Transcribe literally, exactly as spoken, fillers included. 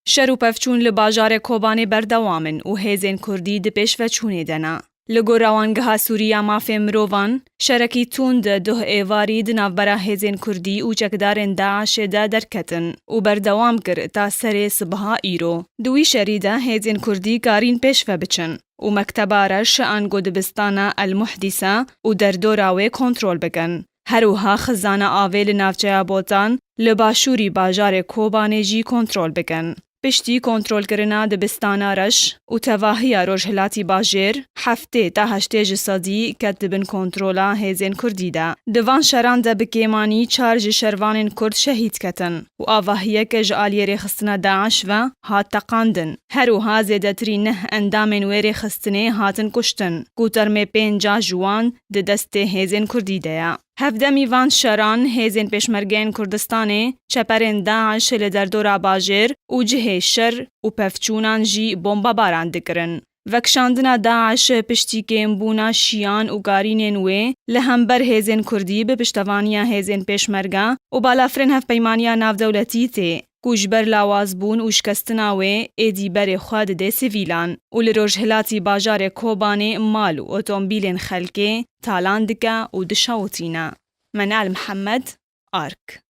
Şer û pevçûn li bajarê Kobanê berdewam in û hêzên Kurdî di pêşveçûnê de ne. Li gora Wangeha Sûrî ya Mafê Mirovan, şerekî tund duh êvarî di navbera hêzên Kurdî û çekdarên DAIŞê de derketin û berdewam kir ta serê sibiha îro. Di wî şerî de hêzên Kurdî karîn pêşve biçin û mekteba reş ango dibistana El Muhdîse û derdora wê kontrol bikin. Her wiha xizana avê li navçeya Botan li başûrî bajarê Kobanê jî kontrol bikin. Piştî kontrolkirina dibistana reş û tevahiya rojhilatî bajêr, heftê ta heştê ji sedî ket di bin kontrola hêzên Kurdî de. Di van şeran de bi kêmanî çar ji şervanên Kurd şehîd ketin û avahiyeke ji aliyê rêxistina DAIŞ ve hat teqandin. Her wiha zêdetirî neh endamên wê rêxistinê hatin kuştin, ku termê pênca ji wan di destê hêzên Kurdî de ye. Hevdemî van şeran hêzên Pêşmergeyên Kurdistanê çeperên DAIŞ li derdora bajêr û cihê şer û pevçûnan jî bombebaran dikirin. Vekişandina DAIŞ piştî kêmbûna şiyan û karînên wê li hember hêzên Kurdî bi piştevaniya hêzên Pêşmerge û balafirên Hevpeymaniya Navdewletî tê, ku ji ber lawazbûn û şikestina wê êdî berê xwe didê sivîlan û li rojhilatî bajarê Kobanê mal û otomobîlên xelkê talan dike û dişewitîne. Menal Mihemed, Ark.